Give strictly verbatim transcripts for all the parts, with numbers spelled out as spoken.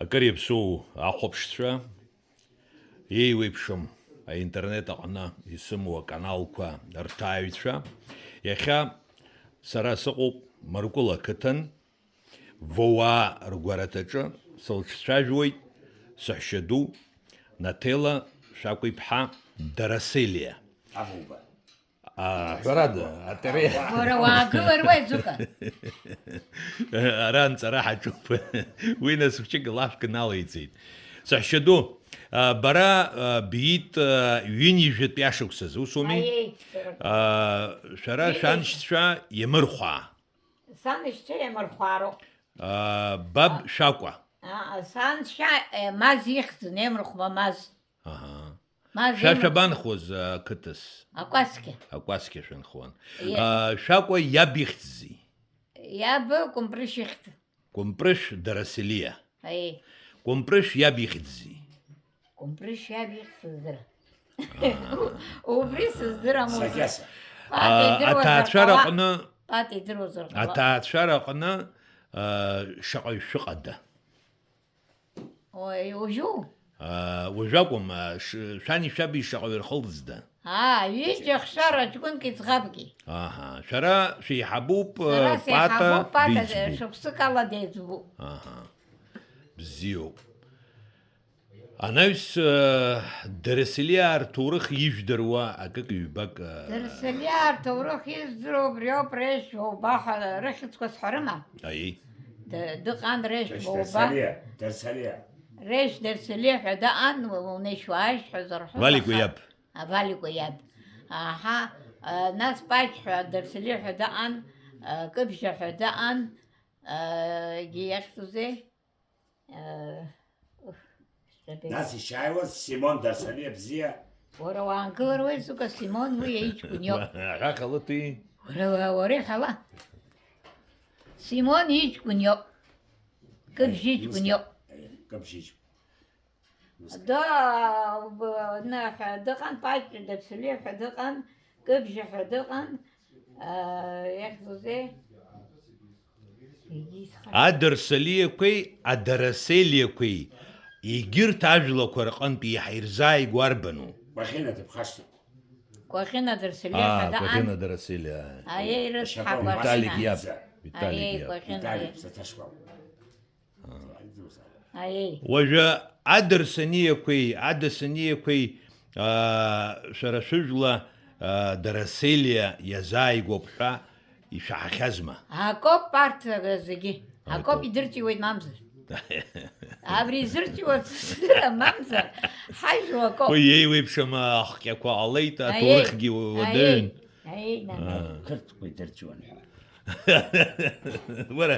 Акыр иаԥсоу ахәаԥшцәа, еиуеиԥшым аинтернет аҟны исымоу аканалқәа рҭааҩцәа, иахьа сара сыҟоуп Мыркәыла ақыҭан, Воваа ргәараҭаҿы сылҿцәажәоит саҳәшьаду Наҭела Шәакәиԥҳа Дараселиа. Авоуба. А, ҳәарада, атере. Уара уаагылар уеизука. Ара анҵара ҳаҿуп. Уи нас хәҷык лафк налеиҵеит. Саҳәшьаду, а, бара, а, биит, а, ҩынҩажәатәи ашықәсазы, ус ауми? Аиеи, сара. А, шәара Ииеи. Шәаншьцәа иамырхәаа. Саншьцәа иамырхәаароуп. А, баб А. Шәакәа. А, саншьа, э, Маз ихьӡын, иамырхәба Маз. Аҳа. Маз Шәа имаҵ- шәабанхоз, а, қыҭас? Акәасқьа. Акәасқьа шәанхуан. Иа- А, Шәакәа иаб ихьӡзи? Иаб Кәымпрышь ихьӡ. Кәымпрышь Дараселиа. Аи. Кәымпрышь иаб ихьӡзи? Кәымпрышь иаб ихьӡ сыздырам. Аа. Убри сыздырам, ус. Сагьаса. Патеи А, идыруазар аҭаацәараҟны, ҟала. Патеи идыруазар ҟала. Аҭаацәараҟны, а, шаҟаҩ шәыҟада? Ой, уажәу? Аа, уажәакәым, аа, ш-, шәани шәаби шаҟаҩ рхылҵда? Аа, ҩыџьа хшара ҷкәынки ӡӷабки. Аҳа, шәара шәеиҳабуп, Сара э, Пата сеиҳабуп, Пата, деиҵбуп. Шықәсык ала деиҵбуп. Аҳа, бзиоуп. Анаҩс, э, Дараселиаа рҭоурых ижәдыруа акык-ҩбак, э, Дараселиаа рҭоурых издыруа убриоуп, Режь Ваубаҳа рыхьӡқәа сҳәарыма? Аи. Д-, дыҟан Режь Ваубаҳа. Дарсалиа, Дарсалиа. Режь Дарсалиа ҳәа дыҟан, унеишь уааишь ҳәа зарҳәоз, Валикәа аха иаб. А, Валикәа иаб. Аҳа, а, нас Паҷ ҳәа Дарсалиа ҳәа дыҟан, а, Кыбжьа ҳәа дыҟан, а, егьи иахьӡузеи? Э, уф, сабеи. Нас ишааиуаз Симон Дарсалиа бзиа. Уара уаангылар уеизука, Симон уи иҷкәын иоуп. Аҳәа ҟалыти. Уара, уара, уара иҳәала. Симон иҷкәын иоуп. Кыбжьы иҷкәын иоуп. Э, Кыбжьы иҷкәын. Да, б-, ныҳәа дыҟан, Паҷ Дарсалиа ҳәа дыҟан, Кыбжьы ҳәа дыҟан, а, иахьӡузеи? Егьи исхашҭ. Адарсалиақәеи адараселиақәеи егьырҭ ажәлақәа рҟынтә еиҳа ирзааигәоу арбану? Кәахьына дыԥхашьеит. Кәахьына Дарсалиа ҳәа Аа, дыҟан. Кәахьына Дарсалиа, ааи. Аиеи, рыцҳа, Ашьапы Кәахьына. Виталик иаб, Виталик Аиеи, иаб. Кәахьына, Виталик, аиеи. Саҭашкәа. Аиеи. Аиеи, Адарсаниақәеи, Адасаниақәеи, аа, шәара шәыжәла, аа, Дараселиа иазааигәоуп ҳәа ишәаҳахьазма? Акоуп арҭ зегьы. Акоуп. Акоуп идырҵиуеит мамзар. Абри изырҵиуа сыздырам, мамзар, ҳажәла акоуп. Уи еиуеиԥшым ахҟьақәа ҟалеит, Аиеи. Аҭоурыхгьы уадаҩын. Аиеи. Аиеи, нана. Аа. Қырҭқәа идырҵиуан ҳәа. Уара,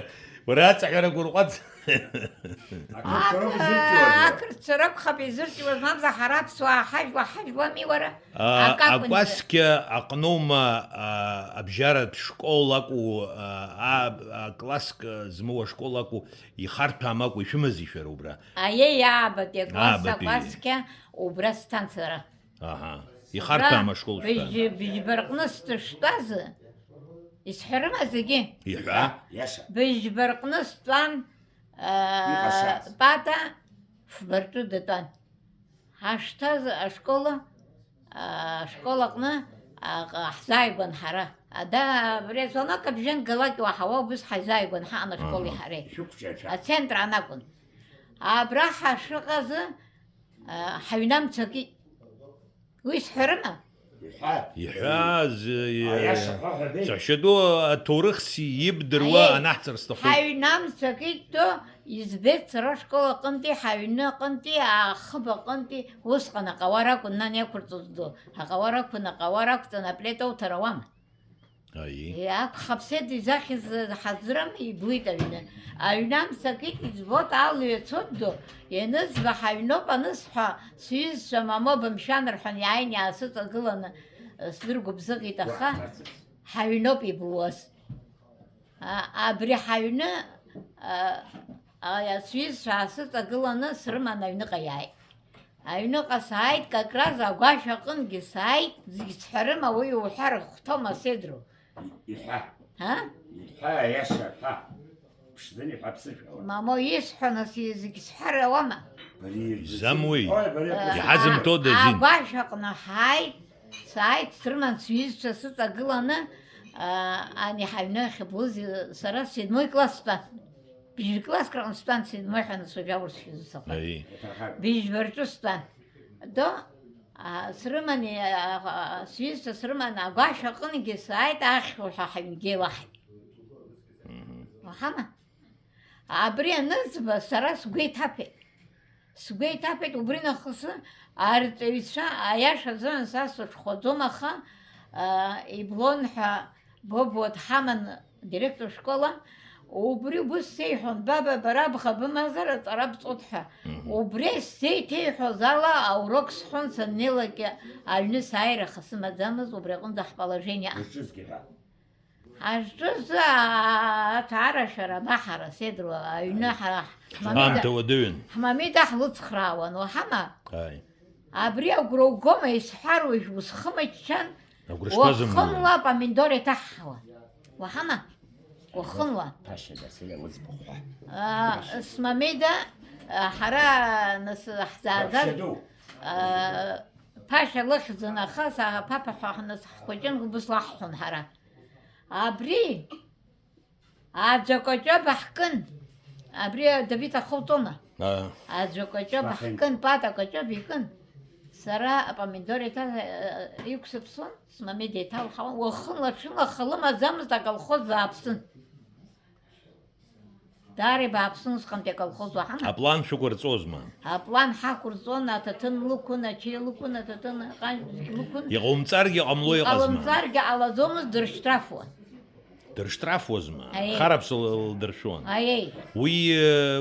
уара аҵаҟьара гәырҟәаҵ. Ақырҭцәа роуп изырҵиуаз, уара. Ақырҭцәа ракәхап изырҵиуаз, мамзар ҳара аԥсуаа ҳажәла ҳажәлами, уара? А, акакәын. Акәасқьа аҟноума, а, абжьаратә школ акәу, а, а, а, класск змоу ашкол акәу, ихарҭәаам акәу, ишәымази шәара убра? Аиеи, аабатәи акласс Аабатәи. Акәасқьа убра сҭан сара. Аҳа. Ихарҭәаам Убра ашкол шәҭан. Быжь-, Быжьбарҟны сдыштәазы, исҳәарыма зегьы? Иҳәа. Иаша. Быжьбарҟны стәан, аа, Иҟашаз. Пата фбартәы датәан. Ҳашҭаз ашкол, аа, ашкол аҟны, аа, ҟа-, ҳзааигәан ҳара. Ада, абри азвонок абжьы ангалак иуаҳауа убыс ҳаизааигәан ҳаҟан ашколи Аҳа. Ҳареи. Шәықәҿиацәа. Ацентр анакәын. Абра ҳашыҟазы, аа, ҳаҩны амца акит. Уи сҳәарыма? Иҳәа. Иҳәа, зы-, Аиаша ҳәа ҳәа беи. Сашьаду аҭоурых си-, ибдыруа Аиеи. Анаҳҵар сҭахуп. Ҳаҩны амца акит, избеит сара ашкол аҟынтәи, ҳаҩны аҟынтәи, ахыб аҟынтәи, усҟан аҟауар акәын, нан иақәырҵоз ду. Аҟауар ақәын, аҟауар ақәҵан, аплита уҭар ауама? Аи. Е, акәхап, сеидру изахьыз ҳазрым, иблит аҩны. Аҩны амца акит, иӡбоит, алҩа цоит ду, ианызба, ҳаҩноуп анысҳәа, сҩызцәа мамоу бымшәан рҳәан, иааин иаасыҵагыланы, сдыргәыбзыӷит, аха ҳаҩноуп иблуаз. А, абри ҳаҩны, а, а, сҩызцәа аасыҵагыланы срыман аҩныҟа иааит. Аҩныҟа сааит, как раз агәашә аҟынгьы сааит, зегь сҳәарыма, уи уҳәар хәҭоума, сеидру? Иҳәа. А? Иҳәа, аиаша ҳәа. Ԥшӡаны иҳәа ԥсышәала. Мамо, исҳәо, нас, зегь сҳәар ауама? Изам уи. Ой, бари, Э, Иҳазымҭода а-, азин? Агәашә аҟны ҳааит, сааит, срыман сҩызцәа сыҵагыланы, а, ани ҳаҩны ахьыблыз, сара седьмой класс стәан. Быжь класск рҟны стәан, седьмой ҳәа нас уажәы аурысшәа изусахәа. Аи. Быжьба рҿы стәан. До, а, срыман, а, а, сҩызцәа срыман, агәашә аҟынгьы сааит, ахьхьоу ҳәа ҳаҩнгьы еилаҳаит. Мгм. Уаҳама? Абри аныӡба, сара сгәы иҭаԥеит. Сгәы иҭаԥеит, убри нахыс арҵаҩцәа, аиаша азыҳәан са сыҽхәаӡом, аха, а, иблон ҳәа Бобо дҳаман, директор школа, убри убыс сеиҳәон, баба, бара бӷа бымазар, аҵара бҵот ҳәа. Мгм. Убри сзеиҭеиҳәоз ала аурок сҳәон, саннеилакь аҩны сааир, аха сымаӡамызт, убри аҟынӡа ҳположение аҟан. Узҿызгьы ҳәа. Ҳазҿыз, аа, аҭаарашәара абаҳара, Седруа, аҩны Аи. ҳара ҳ-, ҳмамида, Аамҭа уадаҩын. ҳмамида ҳлыцхраауан, уаҳама? Ааи. Абри агәра угома, исҳәар уажә усхымыччан, Агәра шԥазымгыло? Уахынла апомидор иҭаҳҳауан. Уаҳама? Уахынла. Ԥашьа дасыла уӡбахә ҳәа. Аа, смамида, а, ҳара нас ҳзааӡаз, Ԥашьа ду. аа, ԥашьа лыхьӡын, аха са ԥаԥа ҳәа нас ҳхәыҷын, убыс лаҳҳәон ҳара. Абри аӡәы акаҷаб ҳкын. Абри Давид ахылҵома? Аа. Аӡәы акаҷаб Шәахьынтә. ҳкын, Пата акаҷаб икын. Сара апомидор еиҭа, э, иқәсыԥсон, смамеда еиҭалҳауан. Уахынла-ҽынла аха лымаӡамызт, аколхоз бааԥсын. Даара ибааԥсын усҟантәи аколхоз уаҳама? Аплан шәықәырҵозма? Аплан ҳақәырҵон, аҭаҭын лықәын, ачеи лықәын, аҭаҭын ҟанжә зегь лықәын. Иҟаумҵаргьы ҟамло иҟазма? Иҟалымҵаргьы ҟалаӡомызт, дыршьҭрафуан. Дыршьҭрафуазма? Аиеи. Харԥса лдыршәуан? Аиеи. Уи, э,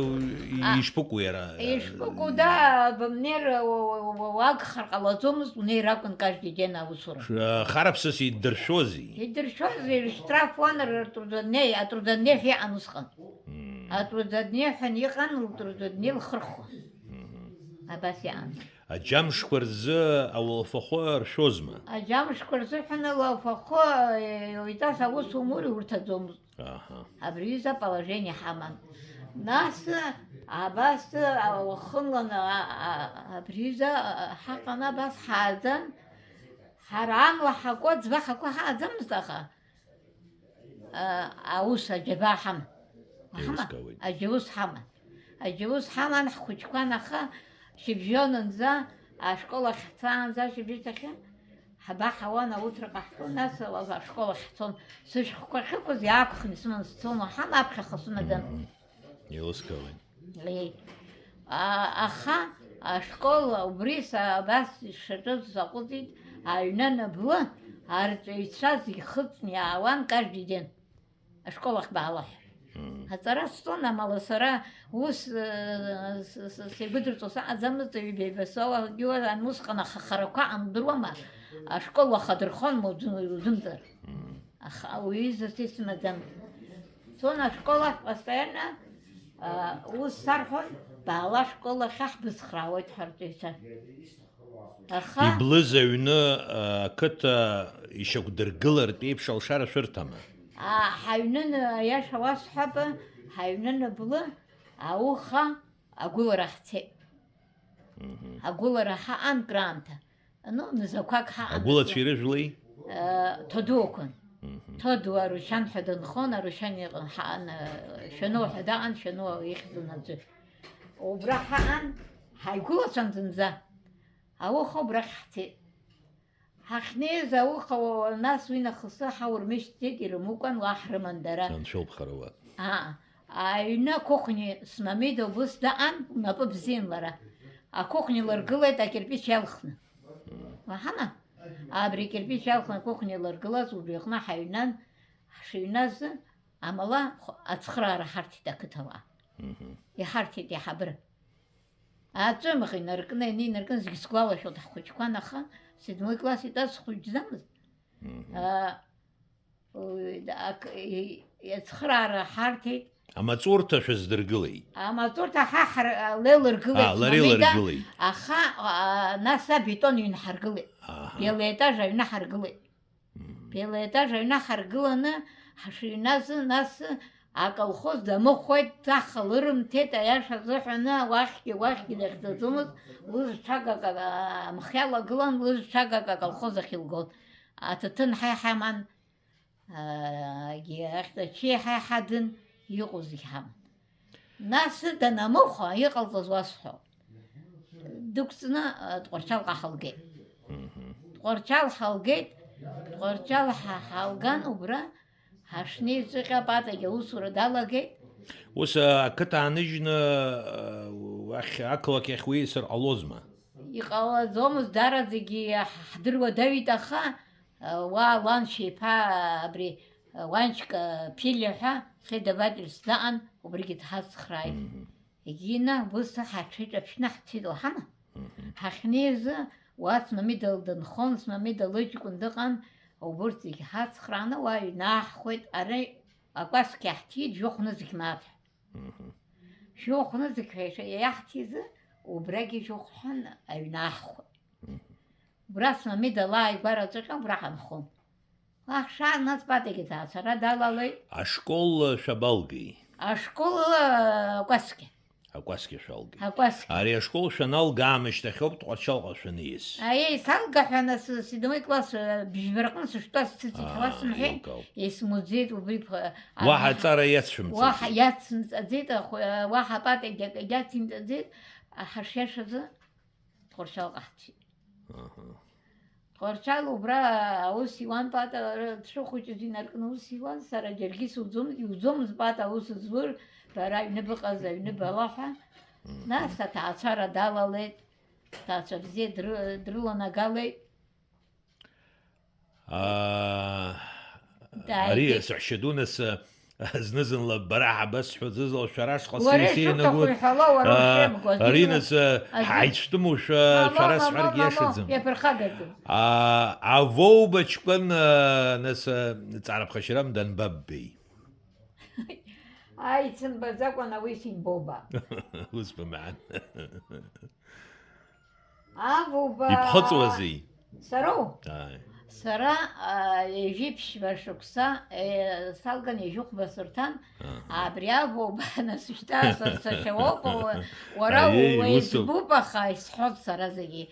А. ишԥыкәу иара? Ишԥыкәу, да, бымнеир, уа-, уа-, уа-, уагхар ҟалаӡомызт, унеир акәын каждый день аусура. Ш-, харԥсас иддыршәозеи? Идыршәозеи, иршьҭрафуан, р-, ртрудоднеи, атрудоднеи ҳәа иҟан усҟан. Мм. Атрудоднеи ҳәа иҟан, лтрудоднеи лхырхуан. Мгм. Абас иҟан. Аџьамшқәа рзы ауалафахәы ршәозма? Аџьамшқәа рзыҳәан ауалафахәы, э, еиҵас аус умур иурҭаӡомызт. Аҳа. Абри аҩыза положение ҳаман. Нас, абас, а, уахынланы, а, а, абри аҩыза, а, ҳаҟан, абас ҳааӡан, ҳара амла ҳакуа, ӡба ҳакуа ҳааӡамызт, аха, а, аус аџьабаа ҳаман. Ҳама? Еилыскаауеит. Аџьаус ҳаман. Аџьаус ҳаман, ҳхәыҷқәан, аха шьыбжьонынӡа, ашкол ахь ҳцаанӡа, шьыбжьыҭахьы, ҳабаҳауан, ауҭра ҟаҳҵон, нас ашкол ахь ҳцон. Сышәҟәқәа ахьықәыз иаақәхны исыман сцон, уаҳа аԥхьаҟа сымаӡамызт. Мм. Еилыскаауеит. Еи. А, аха ашкол убри са абас ишаҿыз саҟәыҵит, аҩны анаблы, арҵаҩцәа зегь хыҵны иаауан каждый день. Ашкол ахь баала ҳәа. Мм. Аҵара сҵон, амала сара ус, э, с-, с-, сеигәыдырҵо саҟаӡамызт, ҩбеибасоуагьы уаан усҟан ахахарақәа андыруама, ашкол уахадырхон, ма уӡы-, узымҵар. Мм. Аха уаҩы изасҭа исымаӡамызт. Цон ашкол ахь постоянно, а, ус сарҳәон, баала ашкол ахь, ҳбыцхраауеит ҳарҵаҩцәа. Аха Иблыз аҩны, а, ақыҭа ишьақәдыргылартә еиԥш алшара шәырҭама? А, ҳаҩнын, аиаша уасҳәап, ҳаҩнын аблы, ауха агәылара ҳцеит. Мгм. Агәылара ҳаҟан краамҭа. Ну, нызақәак ҳаҟан. Агәылацәа ирыжәлеи? Э, Ҭодуақәан. Мгм. Ҭодуа Арушьан ҳәа дынхон, Арушьан иҟан ҳаҟан, э, Шәануа ҳәа даҟан, Шәануа ихьӡын аӡәы. Убра ҳаҟан, ҳаигәылацәан зынӡа. Ауха убрахь ҳцеит. Ҳахьнеиз ауха, нас уи нахысы ҳаурмышьҭӡеит, ирымукәан, уа ҳрыман дара. Анцәа уԥхарауа. Аа, аҩны акухни смамеда убыс даҟан, лнапы бзиан лара. Акухни лыргылеит акирпич иалхны. Уаҳама? Абри акирпич иалхны акухни лыргылаз, убри аҟны ҳаҩнан, ҳшыҩназ, амала хә-, ацхыраара ҳарҭеит ақыҭауаа. Мгм. Иҳарҭеит иаҳабыра. Аҵәымӷ инаркны, инаркны, зегь сгәалашәоит, ҳхәыҷқәан, аха седьмой класс итәаз схәыҷӡамызт. Мгм. А, уи, ак-, и-, ацхыраара ҳарҭеит. Амаҵурҭа шәыздыргылеит? Амаҵурҭа ҳа ҳар-, леилыргылеит. А, лара смамеда, илыргылеит. Аха, а, нас абетон ҩны ҳаргылеит. Аҳа. Белый этаж аҩны ҳаргылеит. Мгм. Белый этаж аҩны ҳаргыланы, ҳшыҩназ, нас Аколхоз дамыхәеит, ҭаха лырымҭеит, аиаша азыҳәаны, уахьгьы, уахьгьы дахьӡаӡомызт, лызцәагак, а, амхы иалагылан, лызцәагак аколхоз ахь илгон. Аҭаҭын ҳа иҳаман, егьи ахьҭа ачеи ҳа иҳадын, иҟоу зегь ҳаман. Нас данамыхәа, иҟалҵаз уасҳәап. Дықәҵны, а, Тҟәарчалҟа ҳалгеит. Мгм. Тҟәарчал ҳалгеит, Тҟәарчал ҳа-, ҳалган убра, ҳашнеиз ҵәҟьа Патагьы аусура далагеит. Ус, а, ақыҭа ааныжьны, а, уахь, ақалақь ахь уиасыр ҟалозма? Иҟалаӡомызт, даараӡагьы ҳ-, ҳдыруадаҩит, аха, а, уа ланшьа иԥа абри, а, Уанчка Ԥилиа ҳәа следовательс даҟан, убригьы дҳацхрааит. Мгм. Егьина, убыс ҳаҽеиҿаԥшьны ҳцеит, уаҳама? Мгм. Ҳахьнеизы, уа Смамида лдынхон, Смамида лыҷкәын дыҟан, убырҭ зегь ҳацхрааны уа иҩнаҳхуеит, ара акәасқьа иаҳҭиит, жәохә нызқь мааҭ ҳәа. Мгм. Жәохә нызқь ҳәа иша-, иаҳҭизы, убрагьы жәохә ҳәан аҩнаҳхуеит. Мгм. Убра Смамида лааигәара ҵәҟьа убра ҳанхон. Ахшаа нас Патагьы ҭаацәара далалеит. Ашкол шәабалгеи? Ашкол, а, Кәасқьа. Акәасқьа шәалгеит. Акәасқьа. Ари ашкол шәаналга аамышьҭахьоуп Тҟәарчалҟа шәаниз. Аиеи, салга ҳәа нас седьмой класс, а, бжьба рҟны сыштәаз сыцит ҳәа, а, уасымҳәеи? Еилкаауп. Исмуӡеит убри ԥ-, а, уаҳа аҵара иацәымҵаӡеит. Уаҳа иацымҵаӡеит, ахә-, а, уаҳа Патагьы акгьы ацимҵаӡеит, а, ҳашиашазы Тҟәарчалҟа ҳцеит. Аҳа. Тҟәарчал убра аус иуан, Пата дшыхәыҷыз инаркны аус иуан, сара џьаргьы сиуӡом-, иуӡомызт Пата аус зур, бара аҩны быҟаз, аҩны бала ҳәа. Мгм. Нас аҭаацәара далалеит, ҭаацәа бзиа дры-, дрыланагалеит. Аа, дааигеит. Ари саҳәшьаду нас, зны-зынла бара ҳабасҳәо, зны-зынла шәара шҟа уара сеи-, ишуҭаху сеинагоит. Иҳәала, уара, аа, ушеибгоу, ари азин нас, азин. Ҳаицәтәымушәа, мамоу, шәара мамоу, сҳәаргьы мамоу, иашаӡам. Иаԥырхагаӡам. Аа, Авоуба ҷкәын, аа, нас, аа, ҵаара ԥхашьарам данбаббеи? Аицымбаӡакәан ауи симбоба. Ус бымҳәан. Авоуба. Ибхыҵуазеи? Сароу? Ааи. Сара, а, ҩажәи ԥшьба шықәса, э, салган ҩажәи хәба сырҭан, аҳа, абри авоуба, нас шьҭа са-, сашьа уоуп, уа-, уара, аиеи, усоуп, уеиҵбуп, аха исҳәоит сара зегьы.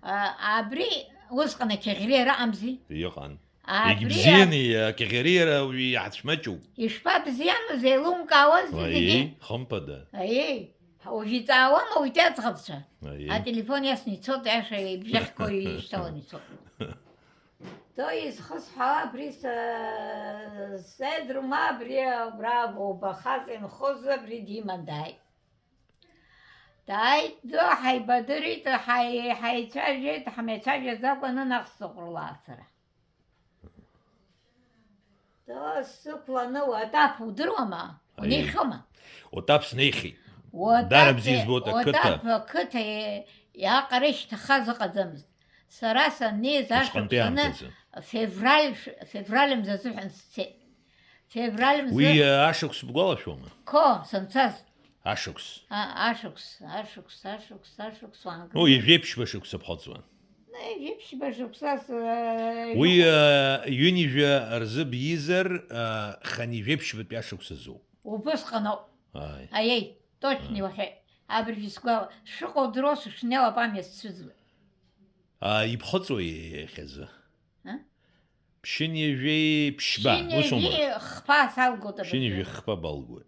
Аҳа. А, абри усҟан ақьаӷьариа ыҟамзи? Иҟан. Абри егьбзианы, а-, иа-, ақьаӷьариа уи иаҳцәмаҷуп. Ишԥабзианыз, еилумкаауаз зегьы? Аиеи, хымԥада. Аиеи, уажә иҵаауама уи аӡӷабцәа? Аиеи. Ателефон иасны ицоит, аиаша ибжьахьқәа ишьҭаланы ицоит. То есть, хысҳәаала абри са-, сеидрума абри абра убахаҵа инхоз абри диман дааит. Дааит, ду, ҳаибадырит, ҳаи-, ҳаицәажәеит, ҳмеицәажәаӡакәа анынахыс сыҟәрылаацара. Даа сықәланы Уатаԥ удыруама? Аиеи. Унеихьоума? Уатаԥ снеихьеит. Уатаԥ, дара бзиа избоит ақыҭа. Уатаԥ ақыҭа, е-, иаҟара ишьҭахаз ыҟаӡамызт. Сара саннеиз ашықәсаны, усҟантәи аамҭазы, февраль, февраль мза азыҳәан сцеит. Февраль мза. Уи, э, ашықәс бгәалашәома? Қо, санцаз. Ашықәс. А, ашықәс, ашықәс, ашықәс, ашықәс уаанкылан. Ну, ҩажәеиԥшьба шықәса бхыҵуан. Ҩажәеиԥшьба шықәса с-, э, уи, э, ҩынҩажәа рзы бизар, э, хынҩажәеиԥшьбатәи ашықәс азоуп. Убысҟаноуп. Ааи. Аиеи, точно, ааи, иуҳәеит. Абыржәы сгәала, сшыҟоу дыруа сышнеилап амҩа сцәыӡуеит. А, ибхыҵуеи иахьазы? А? Ԥшьынҩажәеи ԥшьба, усоума? Ԥшьынҩажәи хԥа салгоит абыржәы. Ԥшьынҩажәи хԥа балгоит.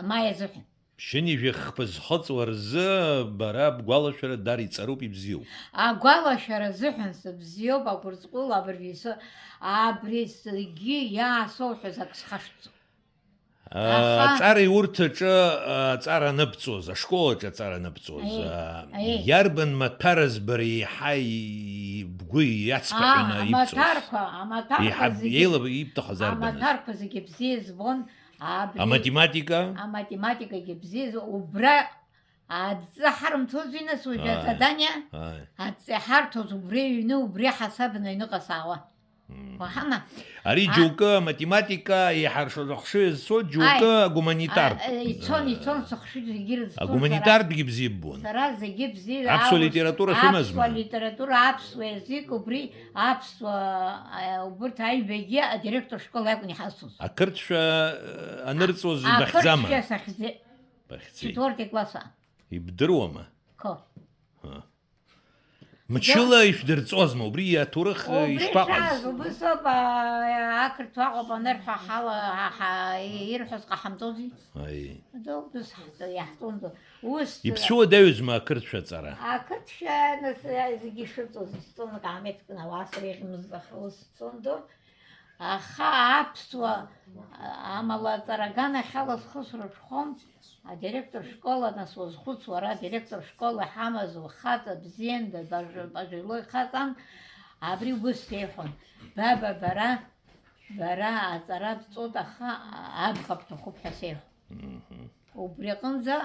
Маи азыҳәан. Ԥшьынҩажәи хԥа зхыҵуа рзы бара бгәалашәара дар иҵаруп, ибзиоуп. Агәалашәара азыҳәан сыбзиоуп, агәырҵҟәыл абыржәы исо-, абри сгьы иаасоуҳәаз ак схашҭӡом. Аха аҵара иурҭаҿы, аҵара аныбҵоз, ашкол аҿы аҵара аныбҵоз, аиеи, а, аиеи, иарбан маҭәараз бара еиҳа и-, бгәы иацбаҳәаны, а, ибҵоз? Амаҭәарқәа, амаҭәарқәа, еиҳа зегьы, еилаб-, ибҭахыз арбаныз? Амаҭәарқәа зегьы бзиа збон, абри аматематика? Аматематикагьы бзиа збон, убра адҵа ҳарымҭозеи нас уажәы, ааи, азадание? Ааи. Адҵа иҳарҭоз убри аҩны, убри ҳасабны аҩныҟа саауан. Уаҳама. Ари џьоукы аматематика еиҳаршоз ахшыҩ зцоит, џьоукы агуманитартә. Ицон, ицон сыхшыҩ зегьы ирызцон. Агуманитартәгьы бзиа ббон. Сара зегьы бзиа. Аԥсуа литература шәымазма? Аԥсуа литература, аԥсуа язык, убри аԥсуа, убырҭ аҩбагьы адиректор школ акәын иҳасуаз. Ақырҭшәа анырҵоз бахьӡама? Ақырҭшәа сахьӡеит. Бахьӡеит. Четвёртый класс. Ибдыруама? Ко. Мчыла ишәдырҵозма, убри аҭоурых ишԥаҟаз? Убыс ауп, ақырҭуа аҟоуп анырҳәа ҳала, ирҳәоз ҟаҳамҵози. Аи. Убыс иаҳҵондо. Ус. Иԥсуадаҩызма ақырҭшәа аҵара? Ақырҭшәа, нас, зегьы ишырҵоз, исҵон, акаамеҭ кны ауаа среиӷьымызт, аха ус сцондо. Аха аԥсуа, амала аҵара аганахьала схы срыҽхәон, адиректор школа, нас уазхәыц уара, адиректор школа иҳамаз лхаҵа бзиан, дабажә-, бажәлои хаҵан, абри убыс сеиҳәон, баба, бара, бара аҵара бҵот, аха абӷа бҭахуп ҳәа сеиҳәон. Мгм. Убри аҟынӡа,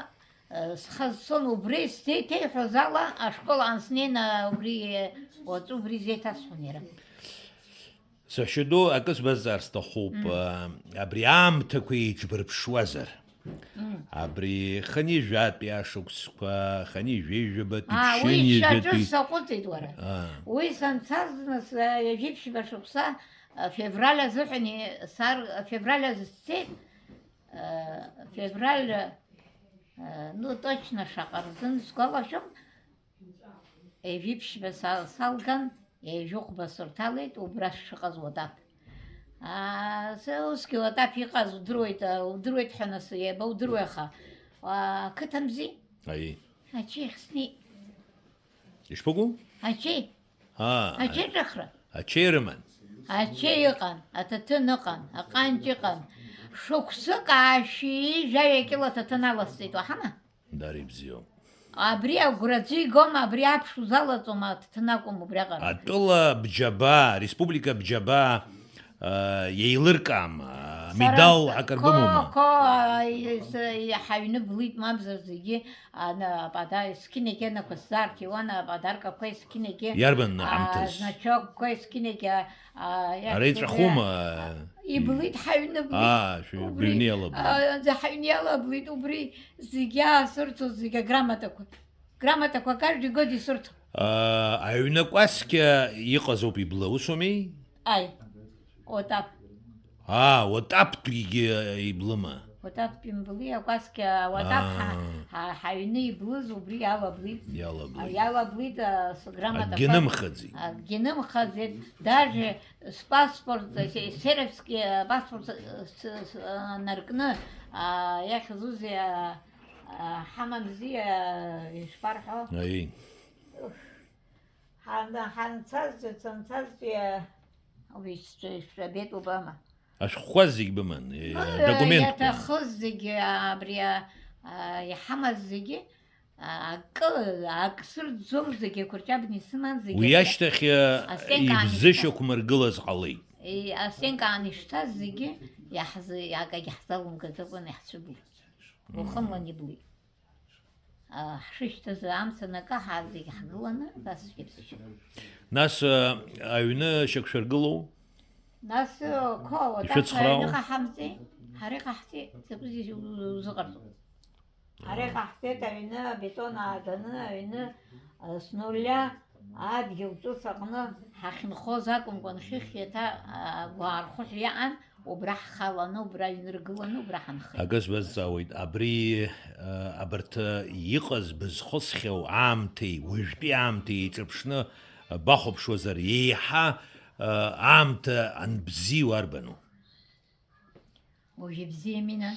э, схы азцон, убри сзеиҭеиҳәоз ала, ашкол анснеина, убри, э, уаҵәы убри зеиҭасҳәон иара. Сашьа ду, акы сбазҵаар сҭахуп. Мм. А, абри аамҭақәа еиҿбырԥшуазар? Мм. Абри хынҩажәатәи ашықәсқәа, хынҩажәеижәабатәи, аа, уи ԥшьынҩажәатәи шьаҿыс саҟәыҵит, уара. Аа. Уи санцаз, нас, а, ҩажәиԥшьба шықәса, а, февраль азыҳәан и-, сар-, февраль азы сцеит, а, февраль, а, ну, точно шаҟа рзын сгәалашәом, ҩажәиԥшьба са-, салган, ҩажәихәба сырҭалеит, убра сшыҟаз Уатаԥ. Аа, сара усгьы Уатаԥ иҟаз удыруеит, а, удыруеит ҳәа нас, иаба удыруеи аха? Аа, қыҭа мзи? Аиеи. Ачеи хснеит. Ишԥаҟоу? Ачеи. Аа, ачеиҿыхра. Ачеи рыман. Ачеи ыҟан, аҭаҭын ыҟан, аҟанҷ ыҟан. Шықәсык аашьҩи жәаҩа кьыла аҭаҭын аласҵеит, уаҳама? Дара ибзиоуп. Абри агәра аӡәы игома, абри аԥш узалаҵома, аҭаҭын акәым убриаҟара. Атәыла бџьабаа, республика бџьабаа, а, еилыркаама, сара медал с-, акыр бымоума? Ко, ко, а, и-, с-, и-, ҳаҩны блит, мамзар зегьы, а, на, пада-, есқьынагьы анақәа сзаарҭиуан, аподаркақәа есқьынагьы, иарбан, а, аамҭаз? Значокқәа есқьынагьы, а, ара иаҳ-, иҵәахума? Иблит, ҳаҩны блит. Аа, шәи-, убри, быҩны иалаблит. А, ҳаҩны иалаблит, убри. Зегьы аасырҭоз, зегьы аграмотақәа. Грамотақәа каждый год исырҭон. Аа, аҩны акәасқьа иҟаз ауп ибла, усоуми? Аи, Отаԥ. Аа, Отаптәигьы иблыма? Отаптәи мбли, акәасқьа, Отаԥ ҳа-, Аа. ҳа-, ҳаҩны иблыз убри иалаблит. Иалаблит. Иалаблит, а, с-, грамотақәа. Акгьы нымхаӡеит. Акгьы нымхаӡеит. Даже спаспорт, се-, сербский, а, паспорт, а, с-, с-, а, наркны, а, иахьӡузеи, а, А, ҳамамзи, а, ишԥарҳәо? Аи. Уф. Ҳан-, ҳанцаз, санцазтәи, а, уи сшәабеит убама. Ашәҟәқәа зегь быман, е, ну, адокументқәа. Иаҭахыз зегьы, абри, а, а, иҳамаз зегьы, а, акы, ак сырӡом, зегьы ақәырҷабны исыман, зегьы. Уи ашьҭахь, а, Аслен Каан ишьҭа. Ибзышьақәмыргылаз ҟалеит. Е, Аслен Каан ишьҭаз зегьы иаҳзы-, акагьы ҳзалымгаӡакәан иаҳцәыбылит. Мм. Уахынлан иблит. А, ҳшышьҭаз амца анакаҳа зегь ҳгыланы, нас шәыԥсышьап. Нас, а, аҩны шьақәшәаргылоу? Нас, а, қәа, уадаԥ ишәыцхраау? Аҩныҟа ҳамзи, ҳара иҟаҳҵеит, закәызеи узыҟарҵо? Ҳара иҟаҳҵеит аҩны, абетон ааганы, аҩны, а, с нуля адгьыл ҿыц аҟны ҳахьынхоз акәымкәан, хыхь иаҭа, а, гәаархәыҳәа иаан, убра ҳхаланы, убра иныргыланы, убра ҳанхеит. Акы сбазҵаауеит, абри, а, абарҭ, а, иҟаз бызхысхьоу аамҭеи уажәтәи аамҭеи еиҿырԥшны, а, бахәаԥшуазар, еиҳа, а, аамҭа анбзиоу арбану? Уажә ибзиами, нан.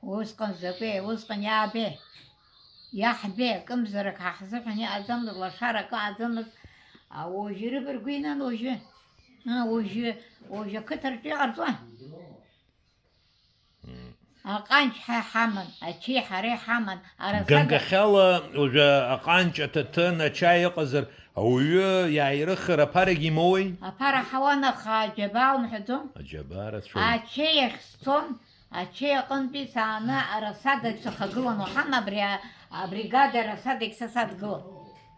Усҟан закәи, усҟан иаабеи, иаҳбеи, акымзарак ҳа ҳзыҳәан иҟаӡамыз, лашара акы ҟаӡамыз, а, уажәы ирыбаргәи, нан, уажәы? А, уажәы, уажәы ақыҭа рҿы иҟарҵои? Мм. Аҟанҷ ҳа иҳаман, ачеи ҳара иҳаман, арасада. Ганкахьала уажәы аҟанҷ, аҭаҭын, ачаи ыҟазар, ауаҩы иааирыхыр аԥарагьы имоуеи? Аԥара ҳауан, аха аџьабаа умҳәаӡом? Аџьабаа рацәоуп. Ачеи ахь сцон, ачеи аҟынтәи сааны арасадагь сахагылан, уаҳама абри а-, абригада арасадагь са садгылан.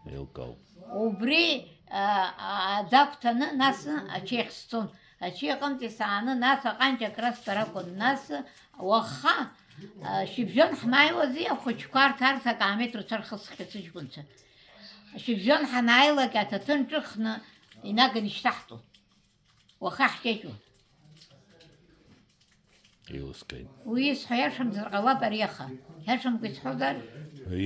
Еилкаауп. Убри, а, а, аӡы агәҭаны, нас ачеихь сцон. Ачеи аҟынтәи сааны, нас аҟанҷ акрасҵар акәын. Нас уаха, а, шьыбжьон ҳмааиуази, ахәыҷқәа арҭ, арҭ акаамеҭ рцәа рхысхьеит сыҷкәынцәа. Шьыбжьон ҳанааилак аҭаҭын ҿыхны инаганы ишьҭаҳтәон. Уаха ҳкьеиқьуан. Еилыскааит. Уи исҳәо иашамзар ҟалап ари аха. Иашамкәа исҳәозар?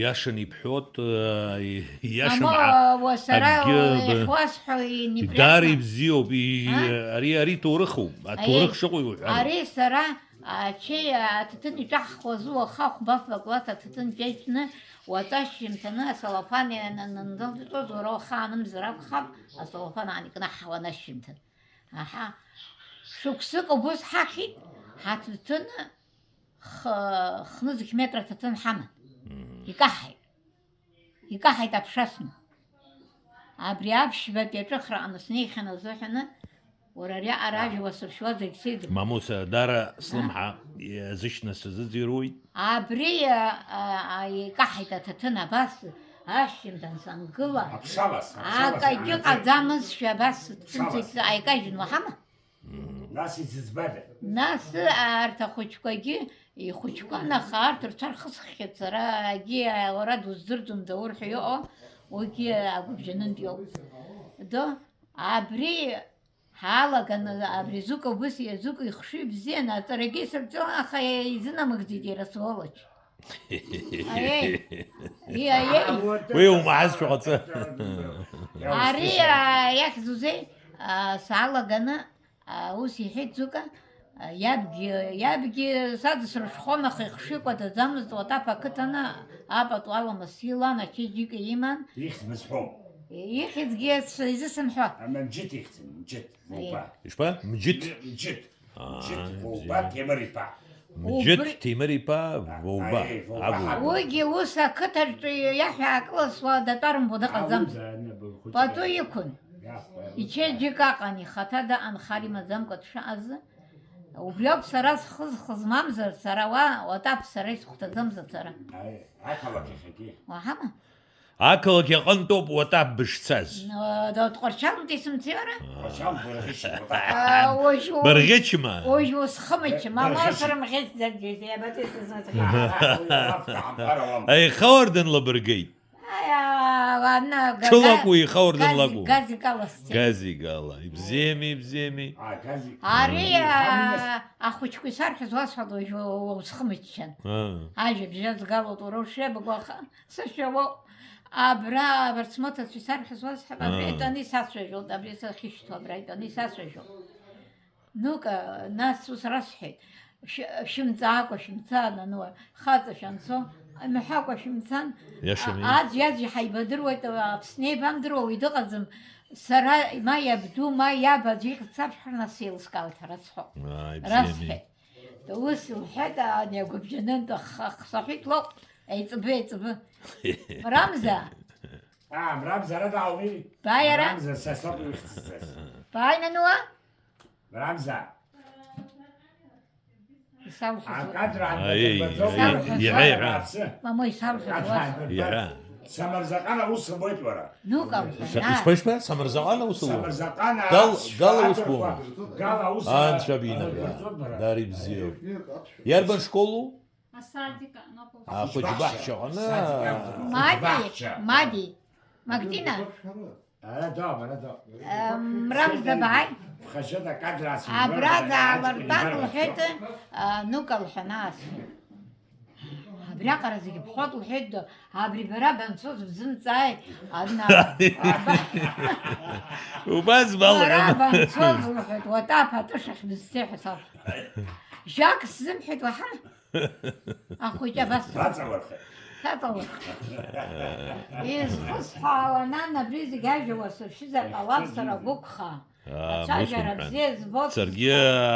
Иашан ибҳәот, э, иашам Мамоу, ҳа-, уа сара акгьы б-, иахьуасҳәо инеприятно. Даара ибзиоуп, и-, А? ари, ари ҭоурыхуп, аҭоурых Аиеи. Шыҟоу иуҳәар. Ари сара, ачеи аҭаҭын иҿаҳхуаз уаха хәба фба класс аҭаҭын ҿеиҵны, уаҵәашьжьымҭаны асалафан иананындәылҵәоз, уара уаха анымзар акәхап, асалафан аан икнаҳҳауан ашьжьымҭан. Аҳа. Шықәсык убыс ҳахьит, ҳаҭаҭын х-, хнызқь метра аҭаҭын ҳаман. Мгм. Икаҳаит. Икаҳаит аԥшасны. Абри аԥшьбатәи аҿыхраҟны снеихьан азыҳәаны, уара ари аҟара ажәа уасыршьуазаргь сеидру. Мамуса, дара А? слымҳа, иазышьна сазыӡырҩуеит. Абри, а, а, а, икаҳаит аҭаҭын абас, ашьжьымҭан сангыла. Аԥшалас, аԥшалас, акагьы анаӡы. Ҟаӡамызшәа абас Аԥшалас. Сымцеит, аикажьын уаҳама? Мм. Нас изыӡбада? Нас арҭ ахәыҷқәагьы ихәыҷқәан, аха арҭ рцәа рхысххьеит сара, агьи уара дуздырӡом, Даур ҳәа иҟоу, уигьы агәыбжьанынтә иоуп. До, абри ҳалаганы, абри Зука убыс, Зука ихшыҩ бзиан, аҵарагьы исырҵон, аха изынамыгӡеит иара сволочь. Аиеи. И, аиеи. Уи умаҳазшәа ҟаҵа. Ари, а, иахьӡузеи, а, саалаганы, а, ус иҳәеит Зука, а, иабгьы, иабгьы саҵасыршәхон, аха ихшыҩ кәадаӡамызт, Уатаԥ ақыҭаны апату аламыс илан, ачеиџьыка иман. Ихьӡ бызҳәом. Ихьӡгьы ц-, изысымҳәо. Ама Мџьыҭ ихьӡын, Мџьыҭ, Аиеи. Воуба. Ишԥа? Мџьыҭ? Мџьыҭ. Аа, Мџьыҭ, мбзиа. Воуба, Ҭемыр-иԥа, Воуба. Мџьыҭ, Убри- Ҭемыр-иԥа, Воуба. Агәы. Уигьы ус ақыҭаҿы иаҳәа аакыласуа датәарымбо дыҟаӡамызт. Ауда, наб, хәыҷы. Пату иқәын. Иа, Ичеиџьыка аҟан, ихаҭа даҟан, хар имаӡамкәа дшаҟаз. Убри ауп сара схы зхыз мамзар, сара уа, Уатаԥ сара исыхәҭаӡамзар сара. Аи, ақалақь иахьагьы. Уаҳама? Ақалақь аҟынтәоуп Уатаԥ бышцаз. Н-, да, Тҟәарчалнтәи сымцеи уара? Тҟәарчалнтә Барӷьычма, Уатаԥ. А, уажә у-, Барӷьычма. Уажә усхымычча, мама Барӷьычма. Срымӷьеч заргьы, иабатәи сызнаҵгьы. Аихауардын лабыргеит. Аи, а, ана, га-, Ҽылак га-, уи ихауардын Гази, лакәу. Гази Каласти. Гази Гала. Ибзиами, ибзиами. А, Гази. Ари, Мм. а, ахәыҷқәа исарҳәаз уасҳәоит уажә, уа-, уа-, усхымыччан. Аа. Ажәабжь азгалоит уара ушеибгәаха. Сашьа уоуп. Абра абарҭ смоҭацәа исарҳәаз уасҳәап, абра Аа. Итәаны исацәажәоит, абри сахьышьҭоу абра итәаны исацәажәоит. Нука, нас ус расҳәеит, шә-, шәымҵаакәа, шәымцаан, ану, хаҵа шәанцо, имҳәакәа шәымцан, Иашами. А-, аӡәи аӡәи ҳаибадыруеит, Аԥсны еибамдыруа уаҩ дыҟаӡам, сара ма иабду, ма иаб аӡәы ихьӡ сабҳәар, нас еилыскаауеит ҳара зҳәо. Ааи, бзиами. Расҳәеит. Ус лҳәеит, ани агәыбжьанынтә ах-, ахсаҳәит лоуп. Еиҵбы, еиҵбы. Мрамза! Аа, Мрамза, ара даауми? Бааи ара. Мрамза, са соуп ихьӡысҵаз. Бааи, нануа? Мрамза. Исалҳәаз. Акадр Аиеи, аиеи, иҳәа, иҳәа. Мамои, исалҳәаз. Акадр уас. Иҳәа. Самырзаҟан аус лбоит уара. Нука, Са-, наа. Ишԥа, ишԥа? Самырзаҟан аус луа? Самырзаҟан Гал-, аус Гал аус театрқәа, луа? Гал аус Гал анцәа бинага. Абарҵоит бара. Дари бзиоу. Иарбан школу? Асадик аҟны. Ахәыҷбаҳча аҟны. Асадик аҟны. Мади, ахәыҷбаҳча. Мади. Магдина. Ара дам, ара дам. Э, Мрамза бааи. Бхаҷыда кадр асымбар, Абра бара даалыртәан, аҷкәын лҳәеит, ибарбахьоу. Э, Нука лҳәан ас. Абриаҟара зегьы бҳәот, лҳәеит, абри бара банцоз бзымҵааит, адна. Убас бара балҳәан. Банцоз, лҳәеит, Уатаԥ атышахь бызцеи ҳәа салҳәеит. Жак сзымҳәеит, уаҳама? Ахәыҷы абас. Саҵалырхит. Саҵалырхит. Изхысҳәаауа, нан, абри зегь ажәа уасыршьызар ҟалап, сара гәықәха. Аа, Ацәажәара ус умҳәан. Бзиа збоит. Саргьы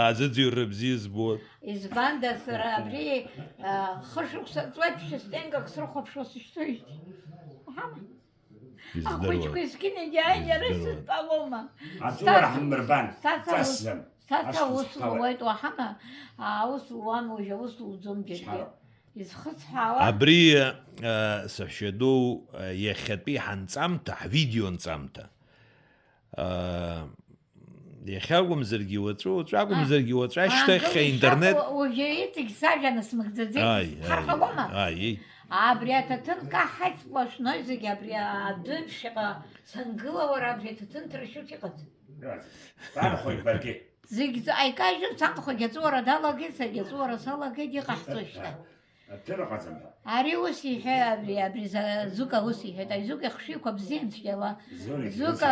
азыӡырҩра бзиа збоит. Избанда, сара абри, а, хышықәса ҵуеит, шьыжьтәи ганк срыхәаԥшуа сышьҭоижьҭеи. Уаҳама? Издыруа. Ахәыҷқәа зқьынагьы ааин, иара Издыруа. Сыдтәалома? Аҵәуара ҳамбырбан, Саца, ҵасӡам. Саца Ашықәс ус ҳҭалоит. Луеит, уаҳама, аус луан, уажә аус луӡом џьаргьы. Шьара. Изхысҳәаауа. Абри, э, саҳәшьаду, э, иахьатәи ҳанҵамҭа, ҳвидео нҵамҭа, аа, иахьакәымзаргьы уаҵәы, уаҵәы акәымзаргьы уаҵәы ашьҭахь аинтернет. Уажәы иҵегь сажәа насмыгӡаӡеит. Ааи, ааи, ҳархалома? Ааи. Абри аҭаҭын каҳаит сплошной зегь, абри адәы ԥшьаҟа сангыла, уара, абри аҭаҭын ҭаршьук иҟаӡам. Банхоит баргьы. Зегь ҵ-, аикажьу санхәагь аҵәуара далагеит, саргьы аҵәуара салагеит, иҟаҳҵои шьҭа? Аҭыр ыҟаӡам ҳәа. Ари ус иҳәа-, абри, абри за-, Зука ус иҳәеит, ари Зука ихшыҩқәа бзиан цәгьала. Зури Зука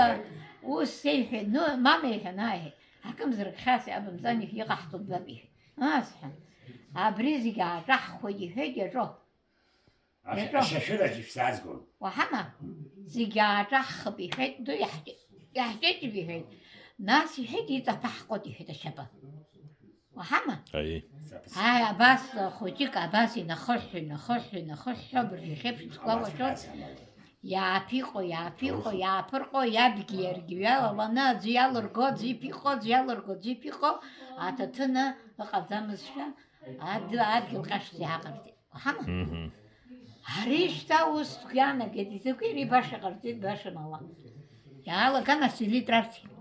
ус сеиҳәеит, ну, мама иҳәан, ааи, акымзарак хьаас иабымҵан, иҟаҳҵо ббап, иҳәеит. Асҳәан, абри зегь ааҿаҳхуеит, иҳәеит, иаҿо. Ашә-, иаҿо. Ашәашәыраҿ ишәзаазгон. Уаҳама? Зегь ааҿаҳхып, иҳәеит, ду иаҳҷ-, иаҳҷыҷып, иҳәеит. Нас, иҳәеит, иҵаԥаҳҟоит, иҳәеит, ашьапы. Уаҳама? Аиеи. Ааи, абас хәыҷык, абас инахыҳәҳәо, инахыҳәҳәо, инахыҳәҳәо, абыржә иахьеиԥш сгәалашәоит. Иааԥиҟо, иааԥиҟо, иааԥырҟо, иабгьы иаргьы ҩалаланы, аӡәы иалырго, аӡәы иԥиҟо, аӡәы иалырго, аӡәы иԥиҟо, аҭаҭын ыҟаӡамызшәа, ад-, адгьыл ҟьашӡа иааҟарҵеит. Уаҳама? Мгм. Ари шьҭа ус сгәы иаанагеит, изакәи ари баша ҟарҵеит, баша мала. Иаалаган аселитра арҭеит.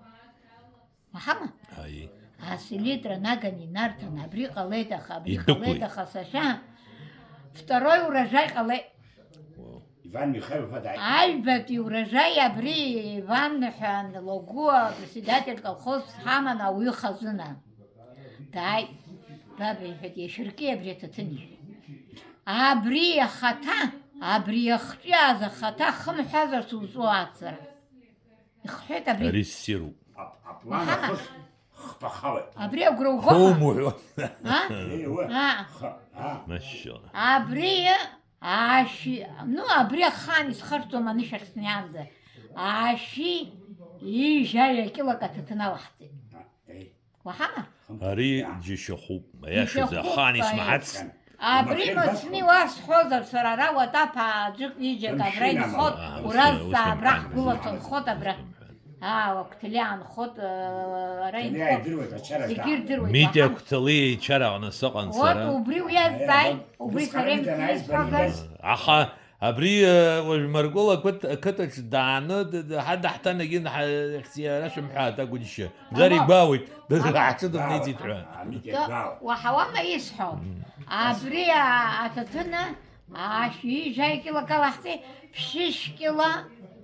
Уаҳама? Аи. Аселитра наган инарҭан, абри ҟалеит, аха абри Идәықәлеит. Ҟалеит, аха сашьа, второй урожай ҟалеит. Уау. Иван Михайлов-иԥа дааит. Аҩбатәи урожай абри Иван ҳәа лгәы апредседатель колхоз ҳаман ауаҩы хазына. Дааит, баба, иҳәеит, иашьырки абри аҭаҭын, иҳәеит. Абри ахаҭа, абри ахҿиааз ахаҭа хымҳәазарц уҵуа ацара. Ихҳәеит абри. Ари ссируп. Ап-, аплан Аҳа. Ахы хԥахалеит. Абри агәра угома? Ҳоумуҳәо. А? Еи, уа. А. Ха-, а. Машьшьыла. Абри аашьи, ну, абри ахаан исхырҵом анышә ахь снеиаанӡа. Аашьи ижьаҩа кьылак аҭаҭын алаҳҵеит. А, еи. Уаҳама? Ари џьашьахәуп, аиашазы, Џьашьахәуп, ахаан аиаша. Исмаҳацт. Абри Махьыр мацәны басҳәа. Иуасҳәозар, сара ара уатаԥ ааӡәык ҩыџьак абра Дымшәын инхот, амала. Аа, уразҵаа, ус абра амҳәан, ҳгәыла ус амҳәан, ҭынхот, ус абра. Амҳәан. Аа, Қәҭлиа анхот, ара Ҭлиа инхот, идыруеит, ачара зегьы заҳа. Ирдыруеит, Митиа уаҳа. Қәҭлиа ичараҟны сыҟан Уа, сара. Убри уиазҵааит, Аиа, убри сара дысҟараны имцны данааиз исҳәозар? Бамбар. Аха абри, э, уажә Маргәыла ақыҭ-, ақыҭаҿ дааны, д-, д-, ҳа даҳҭанагьы н-, ҳа-, иара шәымҳәааит, агәыџьшьа. Бзар Ама. Игәаауеит, д-, Ама. Ҳаҽы дырниҵеит ҳәа. Амитиа Ка-, гәаауеит. Уаҳауама исҳәо? М. Абри а-, аҭаҭын ашә ижьа кило калаҳҵеи, ԥшьышә кило,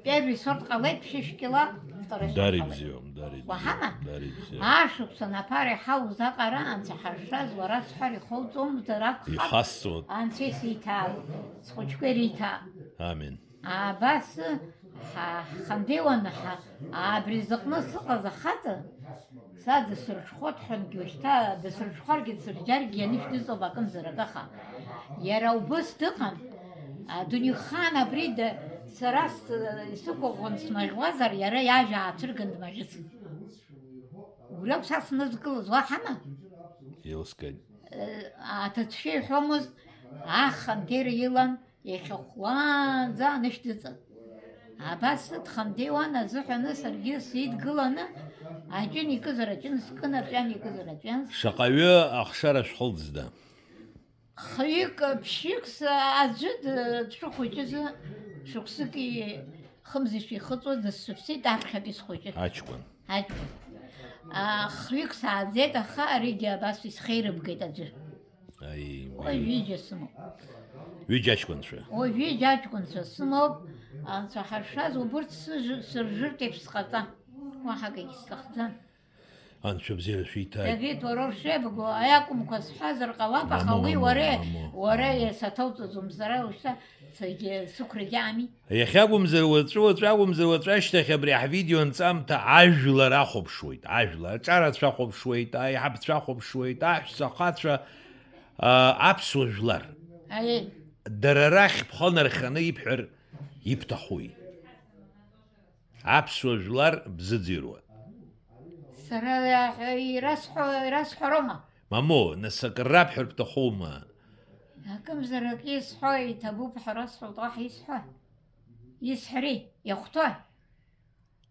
первый сорт ҟалеит, ԥшьышә кило, второй сорт Дари ҟалеит. Бзиоу. Дари бзиа, Уаҳама? Дари бзиа. Ашықәсан аԥара иҳауз аҟара, анцәа ҳазшаз, уара сҳәар ихоуҵомзар акәхап, Ихасҵоит. Анцәа исиҭаап, схәыҷқәа ириҭап. Амин. Абас ҳа-, ҳхандеиуан, ҳа-, абри зыҟны сыҟаз ахаҵа, са дысырҽхәоит ҳәангьы, уажәшьҭа дысырҽхәаргьы дсырџьаргьы ианышә дыҵоуп акымзарак, аха иара убыс дыҟан. Адунеихаан абри да-, сара с-, исықәыӷәӷәан смаӷьуазар, иара иажәа аацәырган дмаӷьыцын. Убри ауп са снызкылаз, уаҳама? Еилыскааит. Э, аҭацәшәа иҳәомызт, ахан дера илан, иахьахәлаанӡа анышә дыҵан. Абас сыдхандеиуан азыҳәаны саргьы сидгыланы, аҷын икызар аҷын скын, аҵәҩан икызар аҵәҩан скын. Шаҟаҩы ахшара шәхылҵда? Хҩык, ԥшьҩык с-, аӡәы д-, дшыхәыҷыз, шықәсыки хымзышьҭи ихыҵуаз дысцәыԥсит аԥхьатәи схәыҷы. Аҷкәын. Аҷкәын. А, хҩык сааӡеит, аха аригьы абас исхеирыбгеит аӡәы. Аи, Уи уи. Ҩыџьа сымоуп. Ҩыџьа аҷкәынцәа. Уи ҩыџьа аҷкәынцәа сымоуп, анцәа ҳаршаз, убырҭ сыжы-, сыржыртә еиԥш сҟаҵа. Уаҳа акгьы сҭахӡам. Анцәа бзиара шәиҭааит. Давид, уара ушеибгоу аиакәымқәа сҳәазар ҟалап, аха Мамоу, уи мамоу, уара, мамоу, уара мамоу. Саҭоуҵаӡом, сара ушьҭа сагьы сықәрагьы ами. Иахьакәымзар уаҵәы, уаҵәы акәымзар уаҵәы ашьҭахь абри ҳвидео анҵамҭа ажәлар ахәаԥшуеит, ажәлар, аҿарацәа ахәаԥшуеит, аиҳабцәа ахәаԥшуеит, аҳәса ахацәа, а, аԥсуа жәлар. Аиеи. Дара рахь бхы нарханы ибҳәар ибҭахуи? Аԥсуа жәлар бзыӡырҩуа. Сара иаҳәа-, ирасҳәо-, ирасҳәароума? Мамоу, нас акыр рабҳәар бҭахума? Акымзарак исҳәо иҭабуп ҳәа расҳәоит, уаҳа исҳәа? Исҳәари, иахәҭои?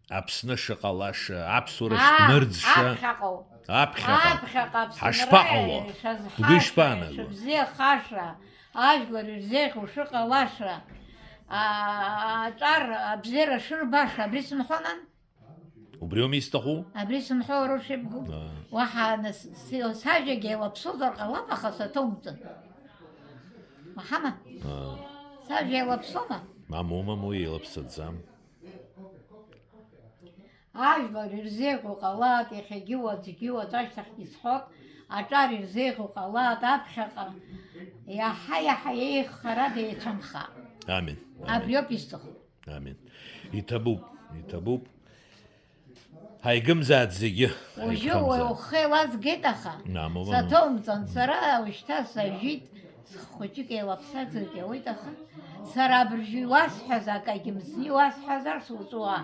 Аԥсны шыҟалаша, аԥсуара Аа, шәҭнырӡша. Аԥхьаҟоу. Аԥхьаҟа. Аԥхьаҟа Аԥсынра Ҳашԥаҟало? Ишазҳаша, Бгәы ишԥаанаго? Ишыбзиахаша, ажәлар ирзеиӷьу шыҟалаша, а-, аҿар абзиара шырбаша, абри сымҳәонан? Убри аума исҭаху? Абри сымҳәо уара ушибго. Аа. Уаҳа нас-, си-, сажәагьы еилаԥсозар ҟалап, аха саҭоумҵан. Уаҳама? Аа. Сажәа еилаԥсома? Мамоу, мамоу, еилаԥсаӡам. Ажәлар ирзеиӷьу ҟалаат, иахьагьы уаҵәгьы уаҵәашьҭахьгьы исҳәот, аҿар ирзеиӷьу ҟалаат, аԥхьаҟа иаҳа-иаҳа еиӷьхарада еицәамхаа. Амин. Амин. Абриоуп исҭаху. Амин. Иҭабуп, иҭабуп. Ҳаигымзааит зегьы. Уажәы уара ҳаигхамзааит. Ухы еилазгеит, аха Мамоу, мамоу. Саҭоумҵан, сара ушьҭа сажәит, схәыҷык еилаԥсазаргьы ауеит, аха сара абыржәы иуасҳәаз, акагьы мзни иуасҳәазар суҵуа.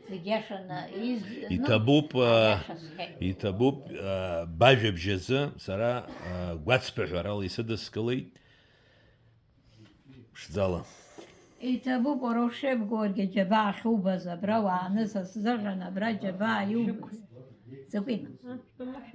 Зегь иашаны из-, ну, Иҭабуп, а, аиаша сҳәеит. Иҭабуп, а, бажәабжь азы сара, а, гәацԥыҳәарала исыдыскылеит. Ԥшӡала. Иҭабуп уара ушеибгоугьы џьабаа ахьубаз, абра уааны са сзыҳәан абра џьабаа иубаз. Закәи?